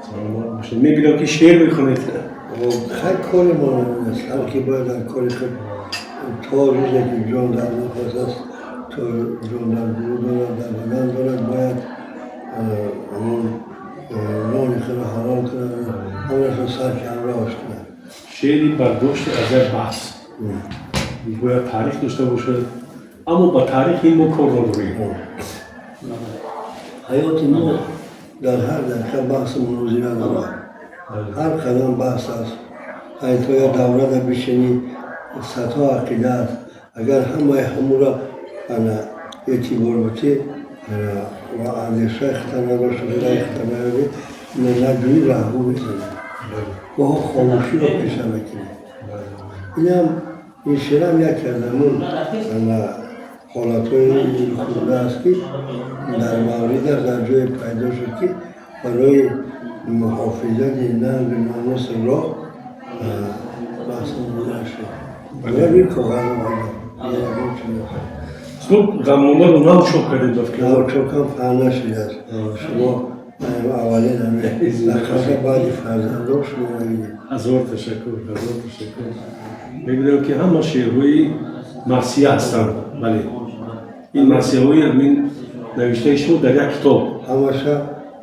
Саломат бошед. Мебинам, ки шеър мехонед. Хай, кори мо аст. Ҳар ки бояд дар кори худ то рӯзе ки ҷон дар нафас аст, то ҷон дар гурӯ дорад, дар бадан дорад, бояд ҳамон нони худро ҳалол кунад, ҳамашро сарфи ҳамроҳаш кунад. Шеъри бардошти аз як баҳс бояд таърих дошта бошад, аммо ба таърихи ин мо кор надорем. Ҳаёти мо дар ҳар дақиқа баҳсу мунозира дорад, ҳар қадам баҳс аст. То як даврада бишинӣ, садҳо ақида аст. Агар ҳамаи ҳамуро ана эътибор бутӣ ва андешаи хита надошта, раи хита наёбӣ, наҷӯӣ, раҳгӯ мезанӣ, гоҳо хомӯширо пеша мекунӣ. Инам, ин шеърам яке аз ҳамун ана ҳолатҳои хурда аст, ки дар мавридаш дар ҷое пайдо шуд, ки барои муҳофизати нангу номуси роҳ баҳсу мунозира шуд. Рӯи коғаз омада. Устод, ғамномаро нав чоп кардед, ба фикр? Нав чопкам, паҳн нашудааст. Шумо аввалин, ҳами баъди фарзандон шумо мебинед. Ҳазор ташаккур, ҳазор ташаккур. Мебинам, ки ҳама шеърҳои марсия ҳастанд. Бале, ин марсияҳои ҳамин навиштаи шумо дар як китоб. Ҳамаша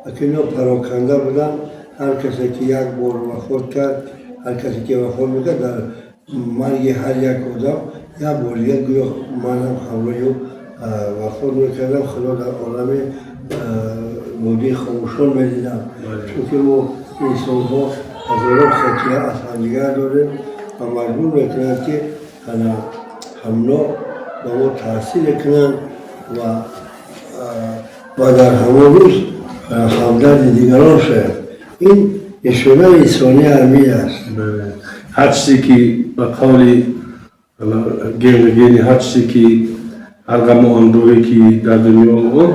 акино пароканда буданд. Ҳар касе ки як бор вафот кард, ҳар касе ки вафот мекард, дар марги ҳар як одам як бор дигар гӯё манам ҳамроҳи ӯ вафот мекардам, худо дар олами бодии хомӯшон медидам, чунки мо инсонҳо ҳазорон хотира аз ҳамдигар дорем ва маҷбур мекунанд, ки ҳамно ба мо таъсир кунанд ва дар ҳамон рӯз ҳамдарди дигарон шавем. Ин нишонаи инсонии ҳамин аст. Ҳар чизе ки, ба қавли Генри, ҳар чизе ки, ҳар ғаму андӯҳе ки дар дунё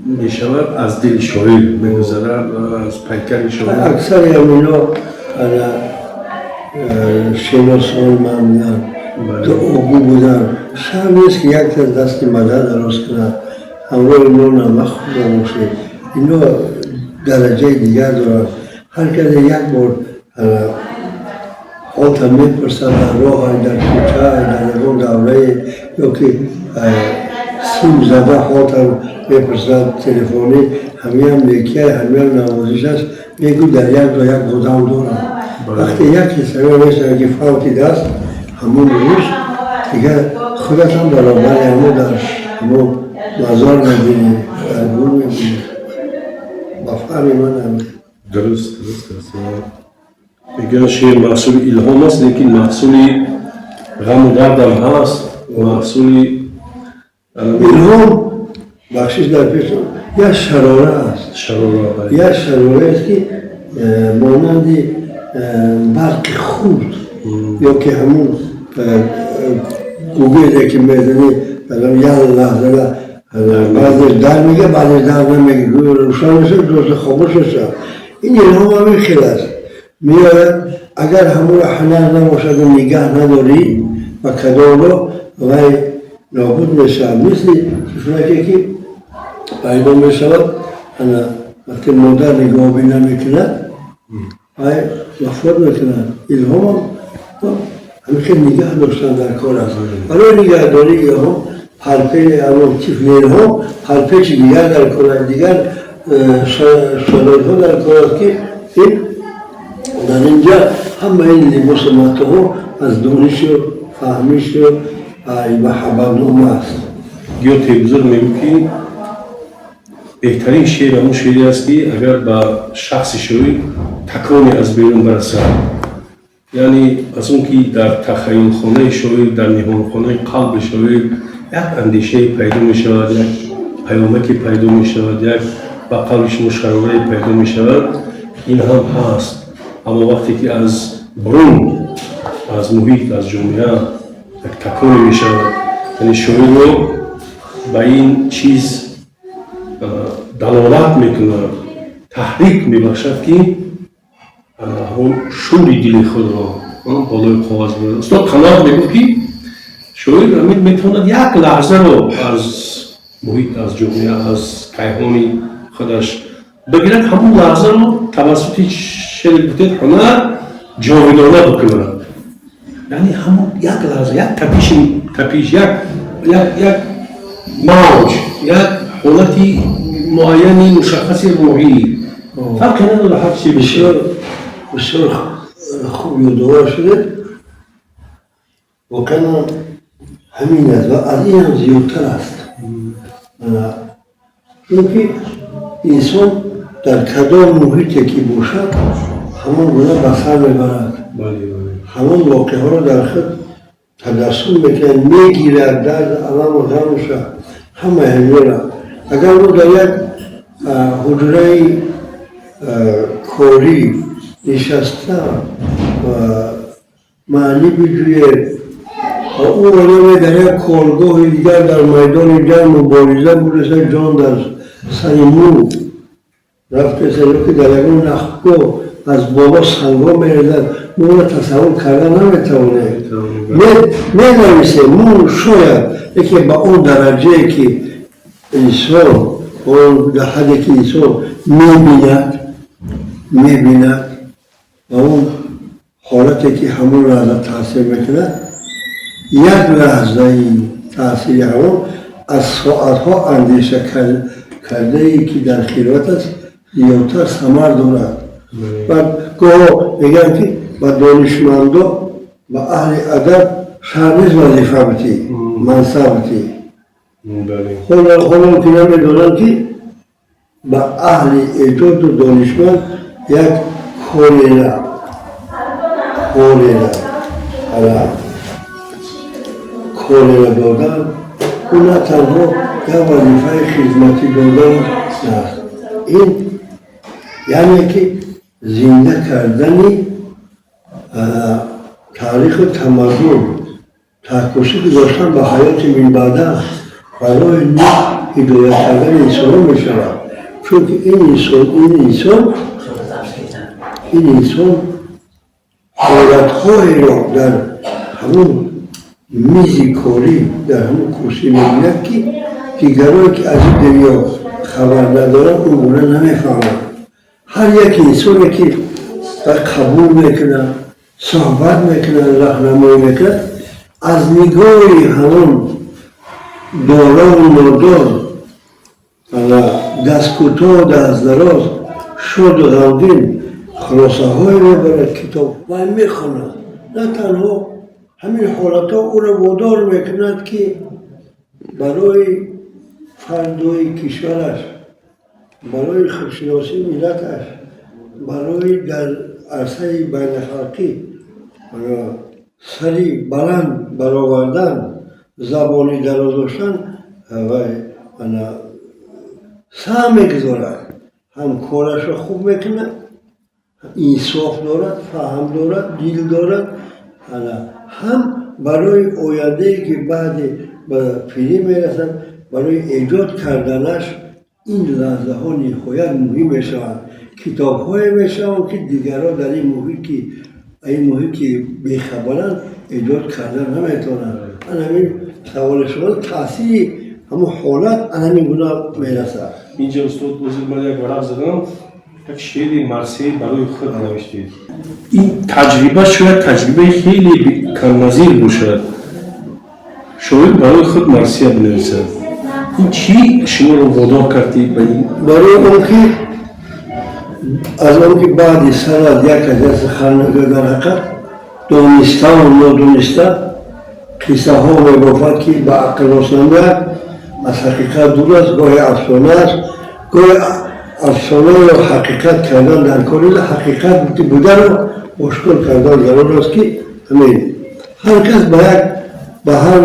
мешавад, аз дили шоир мегузарад, аз пайкари шоир. Аксари ҳамино шиносон ман буданд, дуогӯ буданд. Шарм нест, ки як кас дасти мадад дароз кунад, ҳамроҳи мо намак хӯрда бошед. Ино дараҷаи дигар доранд. Ҳар касе як бор ҳолта мепурсад дар роҳ, дар кӯча, дар ягон даврае, ё ки сим зада ҳолта мепурсад телефонӣ, ҳамиам некия, ҳамиам навозиш аст. Мегӯ, дар як ҷо як одам дорам. Вақте як ҳиссаро мешавад, ки фавтидааст, ҳамон рӯз дигар худатам баробари ҳамо дар ҳамо мазор мебинӣ, дар гур мебинӣ. Ба фаҳми ман ҳамин. Дуруст аст. Мегӯянд, шеър маҳсули илҳом аст, лекин маҳсули ғаму дардам ҳаст, маҳсули Илҳом, бахшиш, дар пеш як шарора аст. Шарора, бале. Як шарора аст, ки монанди барқи хурд ё ки ҳамун гугезе, ки мезанӣ, як лаҳзада баъзеш дар мега, баъзеш дар намега, рӯшан мешавад, дӯст хомӯш мешавад. Ин илҳом ҳамин хел аст, меояд. Агар ҳамонро ҳунар набошаду нигаҳ надорӣ, ба кадомро вай нобуд мешавад, мисли тифлаке, ки пайдо мешавад, ана вақте модар нигоҳубин намекунад, вай вафот мекунад. Илҳомам ҳамин хел нигаҳ доштан дар кор аст. Барои нигаҳдории илҳом, парпе ҳамон тифли илҳом, парпечи дигар дар кор аст, дигар шароитҳо дар кор аст, ки ин дар инҷа ҳама ин либосу матоҳо аз донишу фаҳмишу маҳаббатнома аст. Гёте бузург мегӯ, ки беҳтарин шеър ҳамон шеъре аст, ки агар ба шахси шоир таконе аз берун барасад, яъне аз он ки дар тахаюлхонаи шоир, дар ниҳонхонаи қалби шоир як андешае пайдо мешавад, як паёмаке пайдо мешавад, як, ба қавли шумо, шарорае пайдо мешавад, ин ҳам ҳаст. Аммо вақте ки аз бурун, аз муҳит, аз ҷомеа як таконе мешавад, яъне шоирро ба ин чиз далолат мекунад, таҳрик мебахшад, ки ҳамон шӯри дили худро болои коғаз бибарад. Устод Қаноат мегуфт, ки шоир ҳамин метавонад як лаҳзаро аз муҳит, аз ҷомеа, аз кайҳони худаш бигирад, ҳамон лаҳзаро. тавассути шеъри гуфтед ҳунар ҷовидона бикунад. Яъне ҳамон як лаҳза, як тапиши тапиш, як мавҷ, як ҳолати муайяни мушаххаси рӯҳӣ, фарқе надорад, ҳар чи. Бисёр бисёр хуб ёдовар шудед. Воқеан ҳамин аст ва аз ин ҳам зиёдтар аст, чунки инсон дар кадом муҳите ки бошад, ҳамон гуна ба сар мебарад, ҳамон воқеаҳоро дар худ таҷассум мекунад, мегирад, дард, аламу ғамуша, ҳамаи ҳаминро. Агар мо дар як ҳуҷраи корӣ нишаста маънӣ биҷӯем ва ӯ одаме дар як коргоҳи дигар дар майдони ҷанг мубориза бурдаса, ҷон дар сари мӯ рафтеса, ё ки дар ягон нахгоҳ аз боло сангҳо мерезад, мо ӯро тасаввур карда наметавонем. Менависем мо шояд, лекин ба он дараҷае ки инсон, он дар ҳадде ки инсон мебинад ва он ҳолате ки ҳамон лаҳза таъсир мекунад, як лаҳзаи таъсири ҳамон аз соатҳо андеша кардае ки дар хилват аст зиёдтар самар дорад. Баъд гоҳо мегӯянд, ки ба донишмандо, ба аҳли адаб шарт нест вазифа битӣ, мансаб битӣ. Ҳоло ки намедонанд, ки ба аҳли эҷоду донишманд як корера додан, ӯ на танҳо як вазифаи хизматӣ додан аст, ин яъне ки зинда кардани таъриху тамаддун, таъкусӣ гузоштан ба ҳаёти минбаъда, барои нек ҳидоят кардани инсонҳо мешавад, чунки ин инсон ҳолатҳоеро дар ҳамун мизи корӣ, дар ҳамун курсӣ мебинад, ки дигарое ки аз ин дунё хабар надоранд, он гуна намефаҳманд. Ҳар як инсоне ки қабул мекунад, суҳбат мекунад, раҳнамоӣ мекунад, аз нигоҳи ҳамон дорову нодор, дасткӯтоҳ, дастдароз, шоду ғамгин хулосаҳое мебарад, китоб ва мехонад. На танҳо ҳамин ҳолатҳо ӯро водор мекунад, ки барои фардои кишвараш, барои худшиносии миллаташ, барои дар арсаи байналхалқӣ сари баланд баровардан, забони дароз доштан ва саъ мегузорад, ҳам корашро хуб мекунад, инсоф дорад, фаҳм дорад, дил дорад, ҳам барои ояндае ки баъди ба пирӣ мерасад, барои эҷод карданаш ин лаҳзаҳо ниҳоят муҳим мешаванд. Китобҳое мешаванд, ки дигарҳо дар ин муҳит ки бехабаранд, эҷод кардан наметавонанд. Ан ҳамин саволи шумо, таъсири ҳамон ҳолат ан ҳамин гуна мерасад. Инҷа, устод, ҳозир ман як варақ задам, як шеъри марсия барои худ навиштед. Ин таҷриба шояд таҷрибаи хеле камназир бошад, шоир барои худ марсия бинависад. Ин чӣ шуморо водор кард ба ин? Барои он ки аз он ки баъди сарат як аз даст хар дар ҳақиқат дониставу нодониста қиссаҳо мебофад, ки ба ақл рост намеяд, аз ҳақиқат дур аст, гоҳе афсона аст, гоҳе афсонаро ҳақиқат кардан дар кори ҳақиқат буданро ошкор кардан зарур аст, ки ҳамин ҳар кас ба як ба ҳар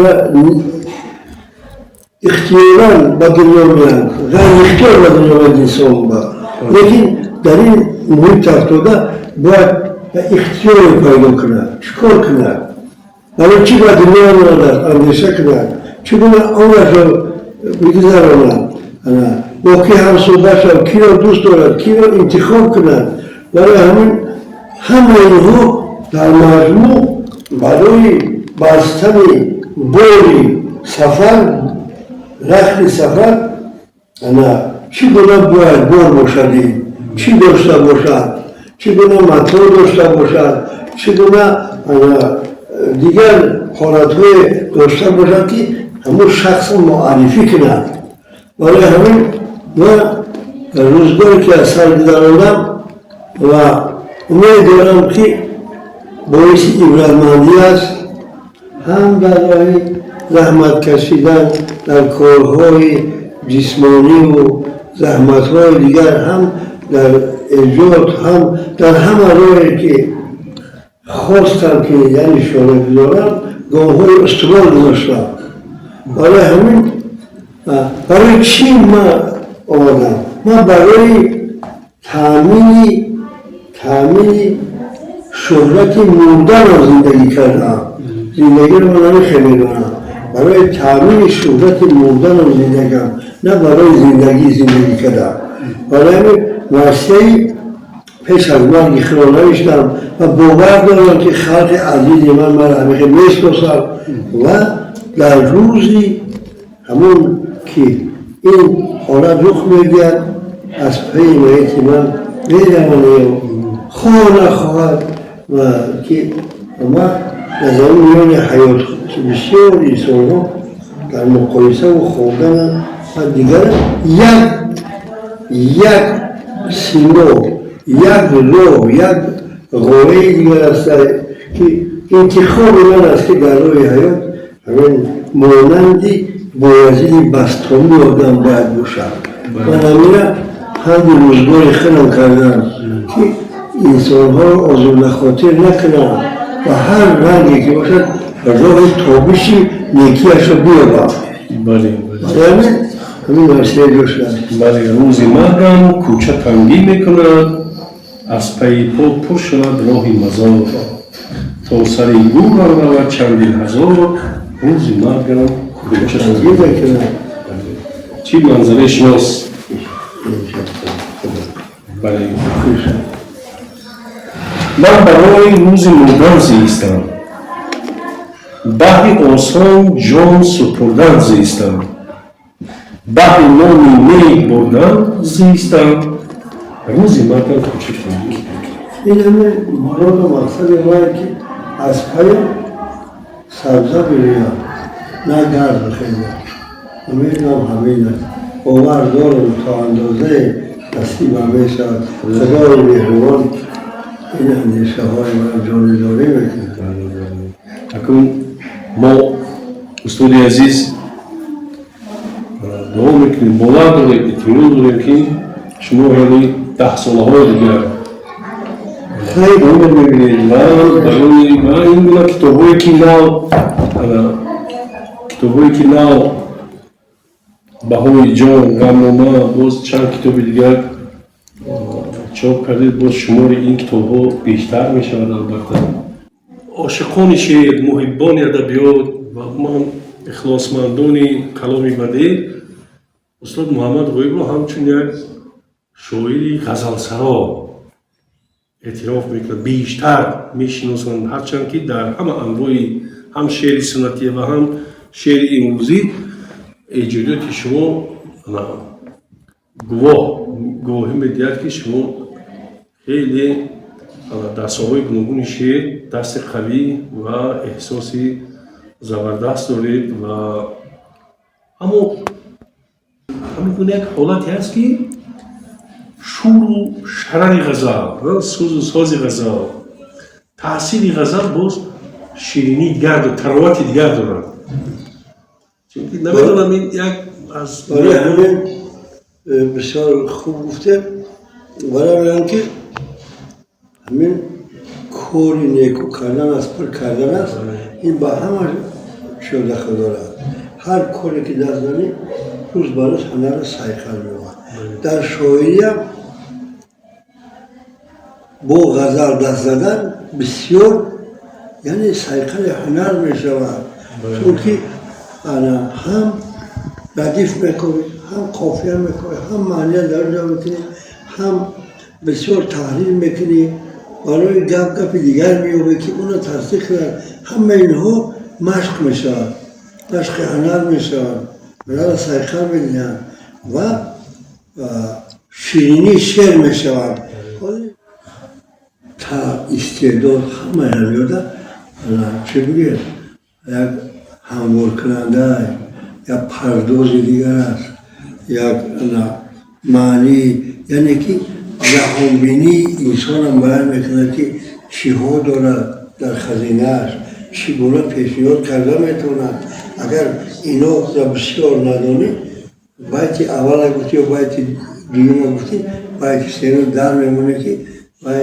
ихтиёран ба дунё меяд, ғайриихтиёр ба дунё меяд инсон ба, лекин дар ин муҳит афтода бояд ихтиёре пайдо кунад, чӣ кор кунад, барои чӣ ба дунё омадааст, андеша кунад, чӣ гуна онашро бигузаронад, бо ки ҳамсӯҳбат шавад, киро дӯст дорад, киро интихоб кунад. Барои ҳамин ҳамаи инҳо дар маҷмӯъ барои бастани бори сафар, рахти сафар, ана чӣ гуна бояд бор бошад. Чӣ дошта бошад, чӣ гуна матлуб дошта бошад, чӣ гуна дигар ҳолатҳое дошта бошад, ки ҳамун шахсро муаррифӣ кунад. Барои ҳамин ман рӯзгоре ки аз сар гузарондам ва умед дорам, ки боиси ибратмандӣ аст, ҳам дар роҳи заҳмат кашидан дар корҳои ҷисмониву заҳматҳои дигар, ҳам дар эҷод, ҳам дар ҳама роҳе ки хостам, ки яъне нишона гузорам, гомҳои устувор гузоштам. Барои ҳамин, барои чӣ ман омадам? Ман барои таъмини шӯҳрати мурданам зиндагӣ кардам. Зиндагиро ман намехел медонам. Барои таъмини шӯҳрати мурданам зиндагиам, на барои зиндагӣ зиндагӣ кардам. Барои ҳамин марсияи пеш аз марги худро навиштам ва бовар дорам, ки халқи азизи ман маро ҳамехел мешиносад ва дар рӯзи ҳамон ки ин ҳолат рух медиҳад, аз пайи маити ман мераванд ё хоҳ нахоҳад ва ки ман дар замин миёни ҳаёт бисёр инсонҳо дар муқоисаву хондан ва дигар як симо, як роҳ, як ғояи дигар аст, ки интихоби ман аст, ки дар роҳи ҳаёт ҳамин монанди Боязиди Бастомӣ одам бояд бошад. Ман ҳамина панди рӯзгори худам кардам, ки инсонҳоро озурдахотир накунам ва ҳар ранге ки бошад, роҳи тобиши некиашро биёбам. Бале. Ҳамин марсия доштам. Бале, рӯзи маргам кӯча тангӣ мекунад, аз пайи по пур шавад роҳи мазор, то сари гӯрам равад чандин ҳазор. Рӯзи маргам кӯча тангӣ мекунад. Чӣ манзараи шинос! Бале, ман барои рӯзи мурдан зистам, баҳри осон ҷон супурдан зистам, баҳри номи нек бурдан зистам. Рӯзи маргам кӯча тангӣ. Ин ҳамин муроду мақсади ман, ки аз паям сабза бирӯяд, на гард бихезад. Умедам ҳамин аст, бовар дорам, то андозае насибам мешавад. Худои меҳрубон ин андешаҳои маро ҷонидорӣ мекунад. Акун мо, устоди азиз, дуо мекунем, бовар дорем, итминон дорем, ки шумо яъне даҳсолаҳои дигар умр мебинед ва барои ва ин гуна китобҳое ки нав, «Баҳои ҷон», «Ғамнома», боз чанд китоби дигар чоп кардед, боз шумори ин китобҳо бештар мешавад. Албатта, ошиқони шеър, муҳиббони адабиёт ва умуман ихлосмандони каломи бадеъ устод Муҳаммад Ғоибро ҳамчун як шоири ғазалсаро эътироф мекунад, бештар мешиносанд. Ҳарчанд ки дар ҳама анвои ҳам шеъри суннатӣ ва ҳам шеъри имрӯзӣ эҷодиёти шумо гувоҳӣ медиҳад, ки шумо хеле дар соҳаҳои гуногуни шеър дасти қавӣ ва эҳсоси забардаст доред. Ва аммо ҳамин гуна як ҳолате ҳаст, ки шӯру шарари ғазал, сӯзу сози ғазал, таъсири ғазал боз ширинии дигар, таровати дигар дорад. Чунки намедонам, ин як аз Барои ҳамин бисёр хуб гуфтем. Барои он ки ҳамин кори неку кардан аст, пур кардан аст, ин ба ҳама чиё дахл дорад. Ҳар коре ки даст занӣ, рӯз ба рӯз ҳунарро сайқал меёбад. Дар шоириям бо ғазал даст задан бисёр, яъне сайқали ҳунар мешавад, чунки ана ҳам радиф мекунӣ, ҳам қофия мекунӣ, ҳам маъния дар ҷо мекунӣ, ҳам бисёр таҳрир мекунӣ, барои гап гапи дигар меёбӣ, ки онро тасдиқ кунад. Ҳама инҳо машқ мешавад, машқи ҳунар мешавад, ҳунарро сайқал медиҳанд ва Ширинии шеър мешавад. Та истеъдод ҳамаи ҳамёда, чӣ бигӯем, як ҳамворкунанда, як пардози дигар аст, як маънӣ, яъне ки ҷаҳонбинии инсонам баён мекунад, ки чиҳо дорад дар хазинааш, чӣ гуна пешниҳод карда метавонад. Агар иноро бисёр надонӣ, байти аввала гуфтӣ ё байти дуюма гуфтӣ, байти сеюм дар мемонӣ, ки вай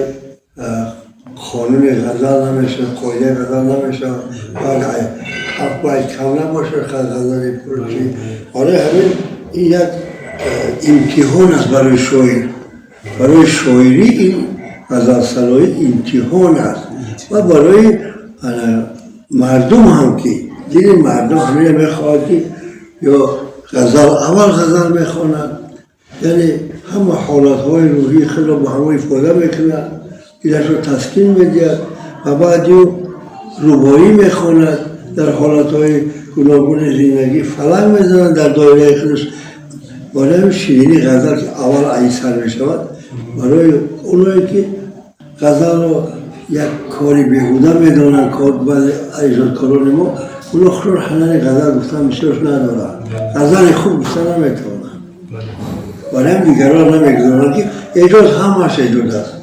қонуни ғазал намешавад, қоидаи ғазал намешавад. Ҳафт байт кам набошад ғазали пурчи. Ҳоло ҳамин ин як имтиҳон аст барои шоир. Барои шоирӣ ин ғазалсароӣ имтиҳон аст ва барои мардум ҳам, ки дили мардум ҳамина мехоҳад, ки ё ғазал аввал ғазал мехонад, яъне ҳама ҳолатҳои рӯҳии худро ба ҳамо ифода мекунад, дилашро таскин медиҳад, ва баъд ӯ рубоӣ мехонад, дар ҳолатҳои гуногуни зиндагӣ фалак мезанад дар доираи худаш. Барои ширинии ғазал, ки аввал аи сар мешавад, барои оное ки ғазалро як кори беҳуда медонанд, баъзе эҷодкорони мо, оно худшон ҳунари ғазал гуфтан бисёрш надоранд, ғазали хуб гуфта наметавонанд. Барои ҳам дигарон намегузоранд, ки эҷод ҳамааш эҷод аст.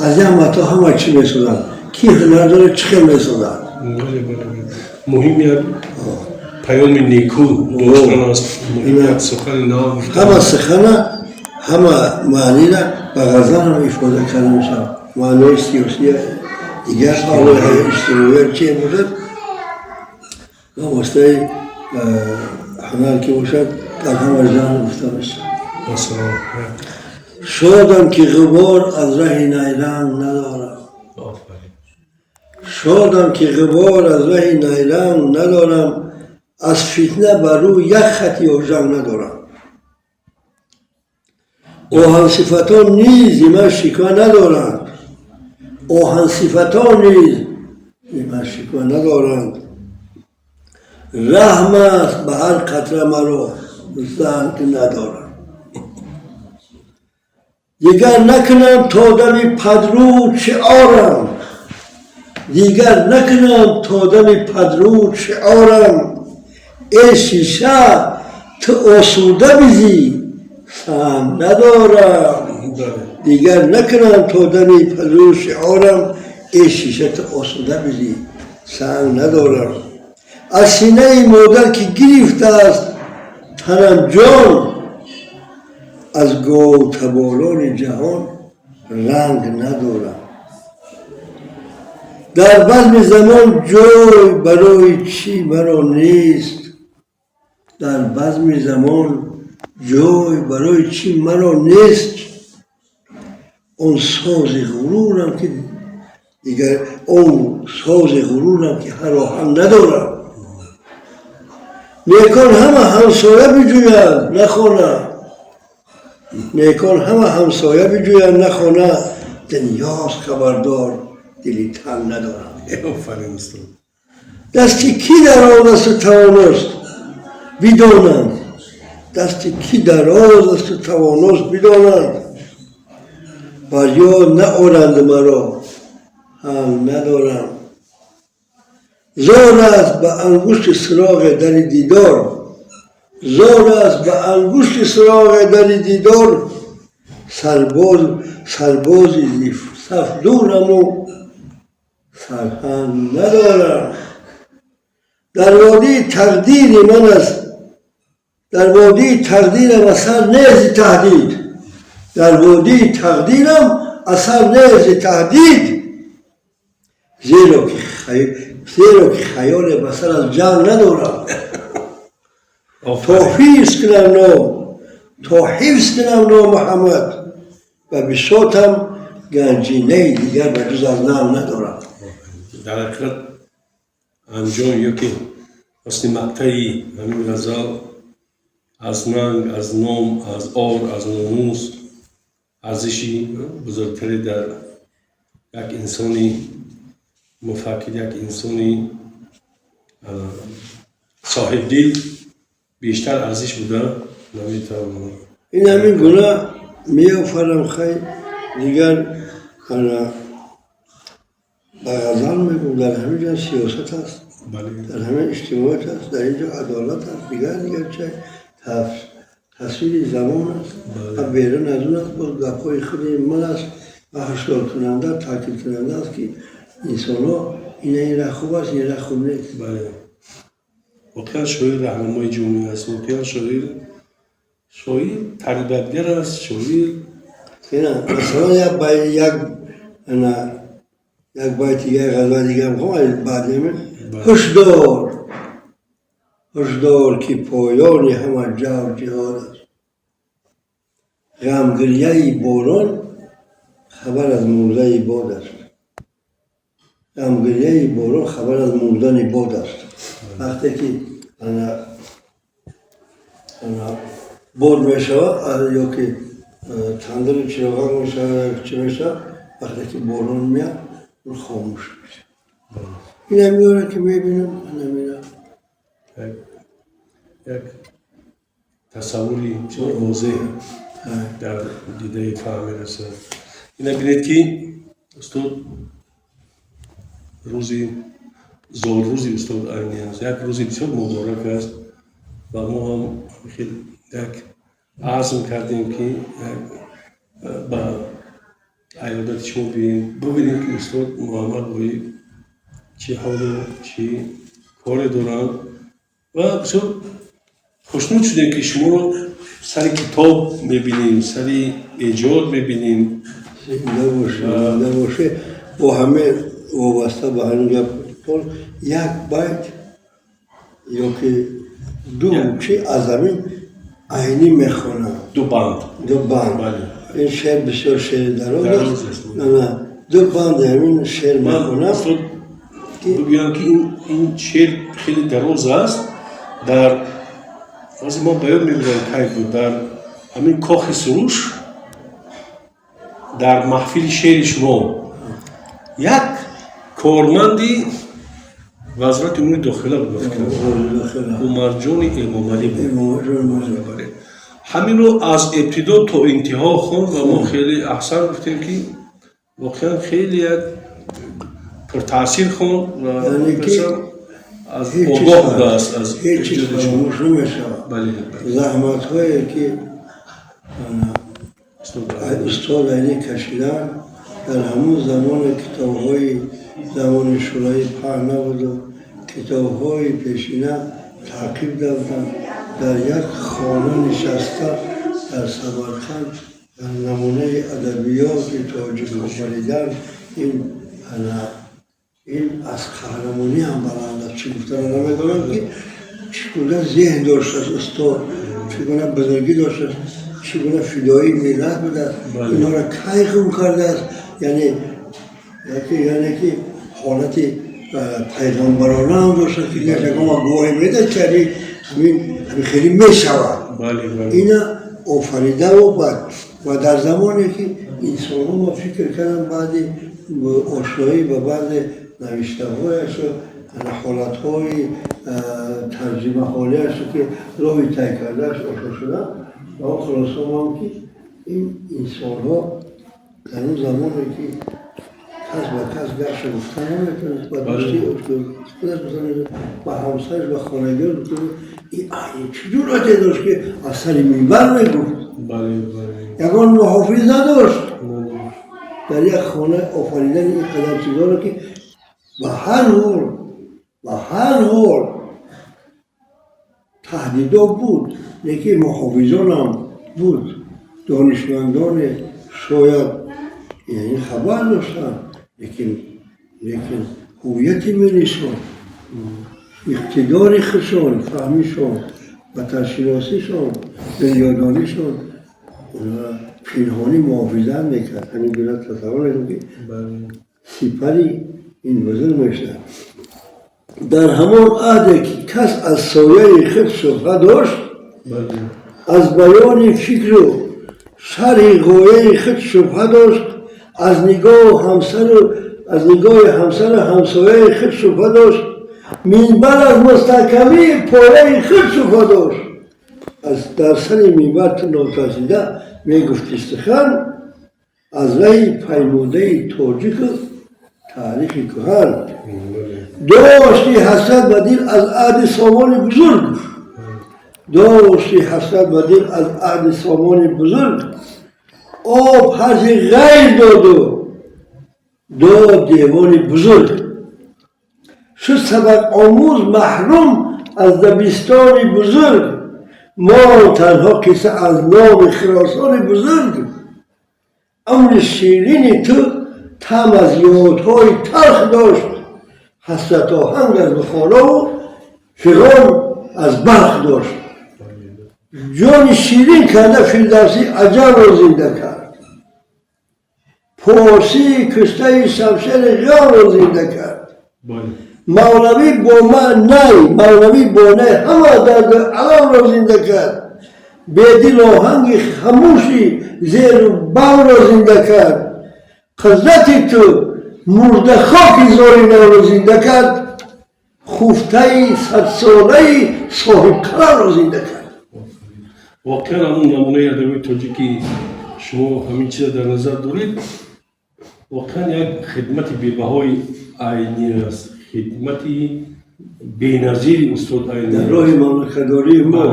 Аз як мато ҳама чӣ месозанд, ки ҳунар дорад, чӣ хел месозад. Муҳим як паёми неку доштан аст, муҳим як сухани нав. Ҳама сухана, ҳама маънира ба ғазал ҳам ифода карда мешавад. Маънои сиёсия, дигар ҳолҳои иҷтимоия чие бошад, ба воситаи ҳунар ки бошад, дар ҳама жанр гуфта мешавад. Шодам, ки ғубор аз раҳи найранг надорам. Шодам, ки ғубор аз раҳи найранг надорам, аз фитна бар рӯ як хати ожанг надорам. Оҳансифатон низ зи ман шиква надоранд, оҳансифатон низ зи ман шиква надоранд. Раҳм аст ба ҳар қатра маро занг надорам. Дигар накунам то дами падруд шиорам, дигар накунам то дами падруд шиорам. Э шиша, ту осуда бизӣ, санг надорам. Дигар накунам то дами падруд шиорам, э шиша, ту осуда бизӣ, санг надорам. Аз синаи модар ки гирифтааст танам ҷон, аз говтаборони ҷаҳон ранг надорам. Дар базми замон ҷой барои чӣ маро нест, дар базми замон ҷой барои чӣ маро нест. Он сози ғурурам, ки дигар он сози ғурурам, ки ҳар оҳанг надорам. Некон ҳама ҳамсоя биҷӯянд, на хона, некон ҳама ҳамсоя биҷӯянд, на хона. Дунёст хабардор, дили танг надорам. Офарин, устод. Дасти кӣ дароз асту тавоност, бидонанд, дасти кӣ дароз асту тавоност, бидонанд. Бар ёд наоранд маро, ҳам надорам. Зор аст ба ангушти суроғе дари дидор, зор аст ба ангушти суроғе дари дидор. Сарбоз, сарбози зи саф дураму сарҳанг надорам. Дар водии тақдири ман аст, дар водии тақдирам асар нези таҳдид, дар водии тақдирам асар нези таҳдид. Зеро ки хаёле ба сар аз ҷанг надорам. То ҳифз кунам ном, то ҳифз кунам ном Муҳаммад ва бисотам, ганҷинаи дигар ба ҷуз аз ном надорам. Дар ҳақиқат, анҷом ё ки ҳусни мақтаи ҳамин ғазал аз нанг, аз ном, аз ор, аз номус арзиши бузургтаре дар як инсони муфаккир, як инсони соҳибдил бештар арзиш буда наметавонад. Ин ҳамин гуна. Меофарам, хай, дигар ана ба ғазал мегӯм, дар ҳамин ҷо сиёсат аст, дар ҳамин иҷтимоият аст, дар ин ҷо адолат аст, дигар чай тасвири замон аст ва берун аз он аст, боз гапҳои худи ман аст ва ҳушдоркунанда, таъкидкунанда аст, ки инсонҳо ина ин ра хуб аст, ин ра хуб нест. Бале, воқеан шоир раҳнамои ҷомеа аст, воқеан шоир тарбиятгар аст, шоир. Ина, масалан, як як ана як байти, як ғазал дигар мехоҳам баъд ҳамин. Ҳушдор, ҳушдор, ки поёни ҳама ҷавр ҷиҳод аст. Ғамгирияи борон хабар аз мурдаи бод аст. Ғамгирияи борон хабар аз мурдани бод аст. Вақте ки ана бод мешавад ё ки тандири чироғак мешавад, чӣ мешавад, вақте ки борон меяд, он хомӯш мешавад. Ина меорад, ки мебинам, ана мера. Як тасаввури бисёр возеҳ дар дидаи фаҳм мерасад. Ина бинед, ки устод, рӯзи зодрӯзи устод Айнӣ аст, як рӯзи бисёр муборак аст ва мо ҳам хел як азм кардем, ки ба аёдати шумо биёем, бубинем, ки устод Муҳаммад Ғоиб чӣ ҳолу чӣ коре доранд, ва бисёр хушнуд шудем, ки шуморо сари китоб мебинем, сари эҷод мебинем. Зинда бошед, зинда бошед. Бо ҳама вобаста ба ҳамин гап як байт ё ки ду чи аз ҳамин Айнӣ мехонам. Ду банд. Ду банд. Ин шеър бисёр шеъри дароз аст. Ду банди ҳамин шеър мехонам. Бигӯям, ки ин шеър хеле дароз аст. Дар ҳозир мо ба ёд мебарем, кай буд, дар ҳамин Кохи Суруш, дар маҳфили шеъри шумо як корманди Вазорати умури дохила буд, ба фикрам, Умарҷони Эмомалӣ буд, ҳаминро аз ибтидо то интиҳо хонд ва мо хеле аҳсан гуфтем, ки воқеан хеле як пуртаъсир хонд ва аз огоҳ будааст аз ҳеҷ чиз фаромӯш намешавад. Заҳматҳое ки устод Айнӣ кашидан, дар ҳамон замоне китобҳои замони шӯравӣ паҳн набуду китобҳои пешина таъқиб доданд, дар як хона нишаста дар Самарқанд дар намунаи адабиёти тоҷик офаридан, ин аз қаҳрамонӣ ҳам баланд аст. Чӣ гуфтана намедонам, ки чӣ гуна зеҳн доштааст устод, чӣ гуна бузургӣ доштааст, чӣ гуна фидоии миллат будааст, инҳоро кай хум кардааст, яъне ки ҳолати пайғамбарона ҳам доштааст, ки ягон гувоҳӣ медад, ки ҳамин хеле мешавад. Ина офаридаву бад ва дар замоне ки инсонҳо, ма фикр кардам, баъди ошноӣ ба баъзе навиштаҳояшу ҳолатҳои тарҷимаҳолияшу, ки роҳи тай кардааш, ошно шудам, ба он хулоса омадам, ки ин инсонҳо дар он замоне ки кас ба кас гапша гуфта наметавонист, ба дӯстии худаш гуфта наметавонист, ба ҳамсараш, ба хонагиаш гуфта, ин чӣ ҷуръате дошт, ки аз сари минбар мегуфт? Ягон муҳофиз надошт. Дар як хона офаридани ин қадар чизҳоро, ки ба ҳар ҳол таҳдидо буд, лекин муҳофизонам буд, донишмандоне шояд яъне хабар доштанд, лекин ҳуввияти миллишон, иқтидори худшон, фаҳмишон, ватаншиносишон, дунёдонишон пинҳонӣ муҳофизат мекард. Ҳамин гуна тасаввур мекунам, ки сипари ин бузург мешавад. Дар ҳамон аҳде ки кас аз сояи худ шубҳа дошт, аз баёни фикру шарҳи ғояи худ шубҳа дошт, аз нигоҳи ҳамсару ҳамсояи худ шубҳа дошт, минбар аз мустаҳкамии пояи худ шубҳа дошт. Аз дар сари минбар ту нотарсида мегуфти сухан аз раҳи паймудаи тоҷику таърихи куҳан. Дошти ҳасрат ба дил аз аҳди Сомони бузург, дошти ҳасрат ба дил аз аҳди Сомони бузург, об ҳарфи ғайр доду дод девони бузург. Шуд сабақомӯз маҳрум аз дабистони бузург, мо танҳо қисса аз номи Хиросони бузург. Умри ширини ту таъм аз ёдҳои талх дошт, ҳасратоҳанг аз Бухорову фиғон аз Балх дошт. Ҷони ширин карда Фирдавсӣ аҷамро зинда кард, порсии куштаи шамшери ғамро зинда кард. Мавлавӣ бо най, Мавлавӣ бо най ҳама дарду аламро зинда кард, Бедил оҳанги хамӯши зеру бамро зинда кард. Қудрати ту мурдахоки зори навро зинда кард, хуфтаи садсолаи соҳибқаламро зинда кард. Воқеан, ҳамун намунаи адабиёти тоҷикӣ, шумо ҳамин чиза дар назар доред, воқеан як хидмати бебаҳои Айнӣ аст, хидмати беназири устод Айнӣ. Дар роҳи мамлакатдории мо.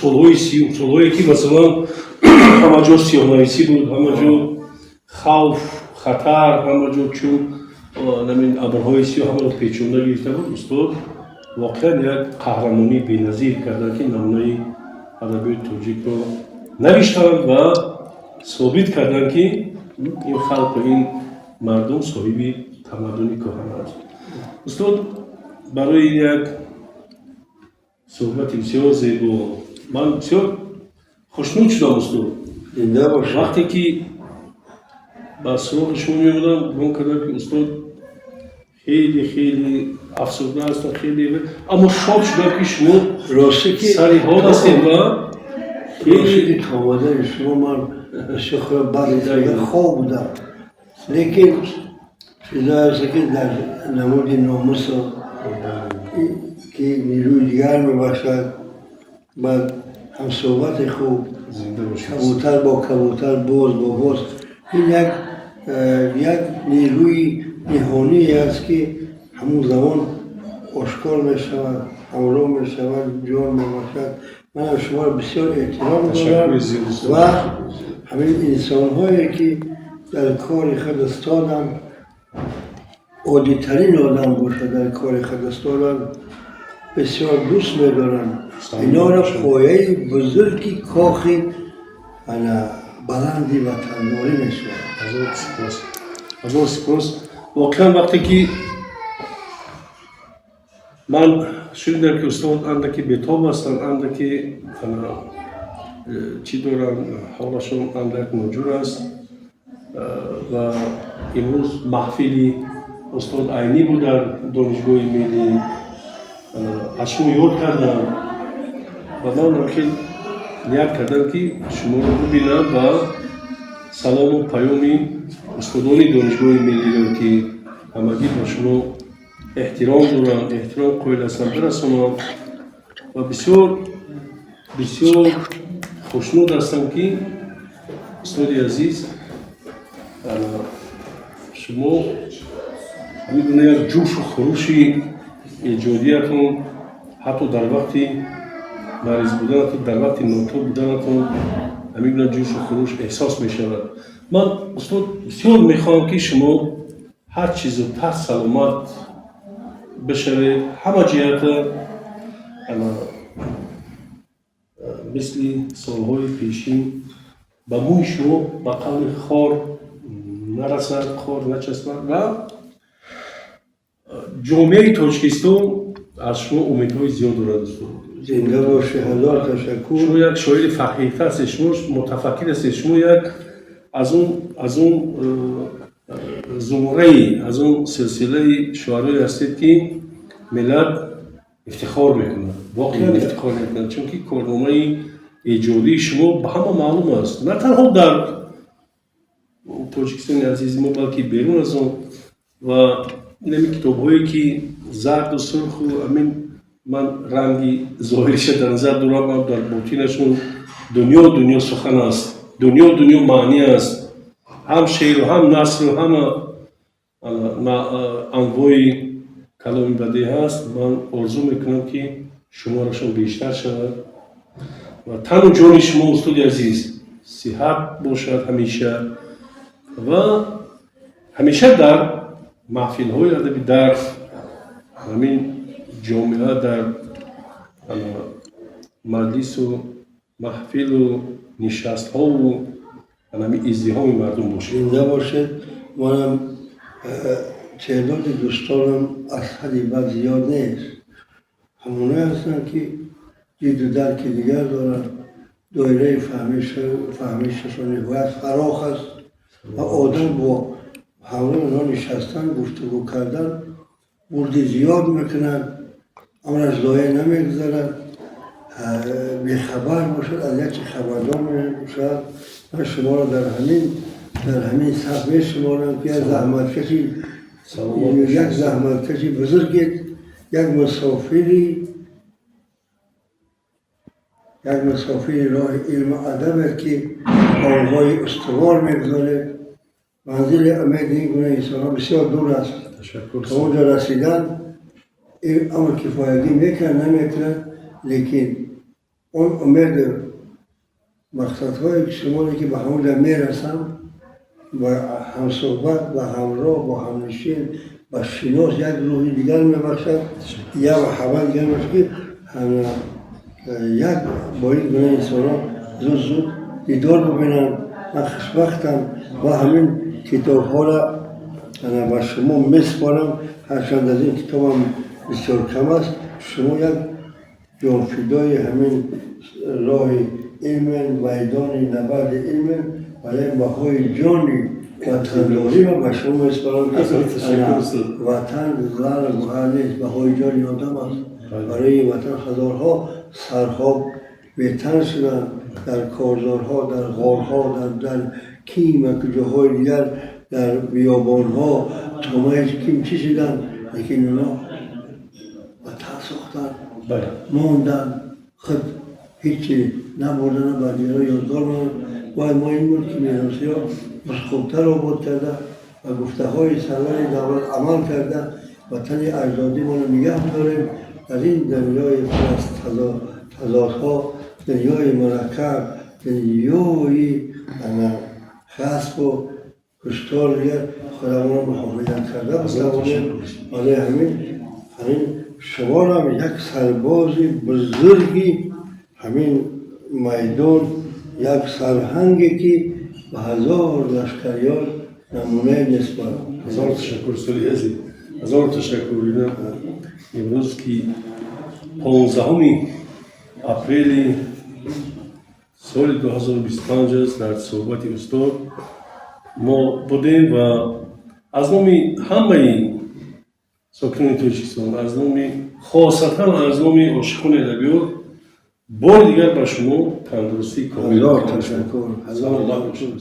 Солҳои си, солҳое ки, масалан, ҳама ҷо сиёҳнависӣ буд, ҳама ҷо хавф, хатар, ҳама ҷо чун намин абрҳои сиёҳ ҳамаро печонда гирифта буд, устод воқеан як қаҳрамонии беназир карданд, ки намунаи адабиёти тоҷикро навиштанд ва собит карданд, ки ин халқу ин мардум соҳиби тамаддуни кӯҳан аст. Устод, барои як суҳбати бисёр зебо ман бисёр хушнуд шудам, устод. Зинда бошед. Вақте ки ба суроғи шумо меомадам, гумон кардам, ки устод хеле хеле афсурда ҳастанд, хеле, аммо шод шудам, ки шумо Ростӣ ки сари ҳол ҳастед ва ростӣ хеле ки то омадани шумо ман бисёр хуб, баъзе хоб будам, лекин чизое аст, ки дар намуди номусу ки нерӯи дигар мебахшад, баъд ҳамсӯҳбати хуб. Зинда бошед. Кабутар бо кабутар, боз бо боз, ин як нерӯи ниҳоние аст, ки ҳамун замон ошкор мешавад, ҳамроҳ мешавад, ҷон мебахшад. Манам шуморо бисёр эҳтиром дорам. Ташаккури зиёд, устод. Ва ҳамин инсонҳое, ки дар кори худ устоданд, оддитарин одам бошад, дар кори худ устоданд, бисёр дӯст медорам. Инора пояи бузурги кохи ана баланди ватандорӣ мешавад. Ҳазор сипос, ҳазор сипос. Воқеан, вақте ки ман шунидам, ки устод андаке бетоб ҳастанд, андаке чӣ доранд, ҳолашон андак ноҷур аст ва имрӯз маҳфили устод Айнӣ буд дар Донишгоҳи миллӣ, аз шумо ёд кардам ва ман хел ният кардам, ки шуморо бибинам ва салому паёми устодони Донишгоҳи миллиро, ки ҳамагӣ ба шумо эҳтиром доранд, эҳтиром қоил ҳастанд, бирасонам. Ва бисёр бисёр хушнуд ҳастам, ки, устоди азиз, шумо ҳамин гуна як ҷӯшу хурӯши эҷодиятон ҳатто дар вақти мариз буданатон, дар вақти нотоб буданатон ҳамин гуна ҷӯшу хурӯш эҳсос мешавад. Ман, устод, бисёр мехоҳам, ки шумо ҳар чи зудтар саломат бишавед, ҳама ҷиҳата мисли солҳои пешин ба мӯи шумо, ба қавли, хор нарасад, хор начаспад ва ҷомеаи Тоҷикистон аз шумо умедҳои зиёд дорад, устод. Зинда бошед, ҳазор ташаккур. Шумо як шоири фарҳехта ҳастед, шумо мутафаккир ҳастед, шумо як аз он зумраи, аз он силсилаи шуарое ҳастед, ки миллат ифтихор мекунад, воқеан ифтихор мекунад, чунки корномаи эҷодии шумо ба ҳама маълум аст, на танҳо дар Тоҷикистони азизи мо, балки берун аз он. Ва инами китобҳое, ки зарду сурху амин, ман ранги зоҳириша дар назар дорам, дар ботинашон дунё дунё сухан аст. Дунё дунё маънӣ аст, ҳам шеъру, ҳам насру, ҳама анвои каломи бадеъ ҳаст. Ман орзу мекунам, ки шуморашон бештар шавад ва тану ҷони шумо, устоди азиз, сиҳат бошад ҳамеша ва ҳамеша дар маҳфилҳои адабӣ, дар ҳамин ҷомеа, дар маҷлису маҳфилу нишастҳову ҳамин издиҳоми мардум бошед. Зинда бошед. Манам теъдоди дӯстонам аз ҳадди бад зиёд нест. Ҳамонае ҳастанд, ки диду дарки дигар доранд, доираи фаҳмишашон ниҳоят фарох аст ва одам бо ҳамроҳи онҳо нишастан, гуфтугӯ кардан бурди зиёд мекунад, амраш зоеъ намегузарад. Бехабар бошад, аз як чи хабардор мешавад. Ман шуморо дар ҳамин саф мешуморам, ки як заҳматкаши бузургед, як мусофири роҳи илму адабед, ки қавлҳои устувор мегузоред. Манзили умеди ин гуна инсонҳо бисёр дур аст. Ташаккур. То онҷо расидан ин амр кифоягӣ мекунад, намекунад, лекин он умеду мақсадҳое, ки шумоне, ки ба ҳамонҷо мерасам, ба ҳамсӯҳбат, ба ҳамроҳ, бо ҳамнишин, ба шинос як рӯҳи дигар мебахшад, як муҳаббат дигар мебахшад, ки як бо ин гуна инсонҳо зуд зуд дидор бибинам. Ман хушбахтам ва ҳамин китобҳоро ба шумо месупорам. Ҳарчанд аз ин китобам бисёр кам аст. Шумо як ҷонфидои ҳамин роҳи илмен, майдони набарди илмен ва як баҳои ҷони ватандориро ба шумо месупорам. Ватан зару гӯҳар нест, баҳои ҷони одам аст. Барои ватан ҳазорҳо сарҳо бетан шуданд дар корзорҳо, дар ғорҳо, дар ким ва ҷоҳои дигар, дар биёбонҳо томаи ким чӣ шуданд, лекин онҳо ватан сохтанд, монданд, худ ҳечи набурданд, ба дигарон ёдгор монданд. Бояд мо ин мулки меросиро хубтар обод карда ва гуфтаҳои сарвари давлат амал карда, ватани аҷдодимонро нигаҳ дорем. Дар ин дунёи пур аз тазодҳо, дунёи мураккаб, дунёи ғасбу куштор дигар худамонро муҳофизат карда битавонем. Барои ҳамин шуморам як сарбози бузурги ҳамин майдон, як сарҳанге, ки ба ҳазор лашкариён намунае месупорам. Ҳазор ташаккур, устоди азиз, ҳазор ташаккур. Имрӯз, ки 15-уми апрели соли 2025 аст, дар суҳбати устод мо будем ва аз номи ҳамаи сокинони Тоҷикистон, аз номи хосатан аз номи ошиқони адабиёт бори дигар ба шумо тандурустии комил. Ҳазор ташаккур, ҳазор. Саломат бошед.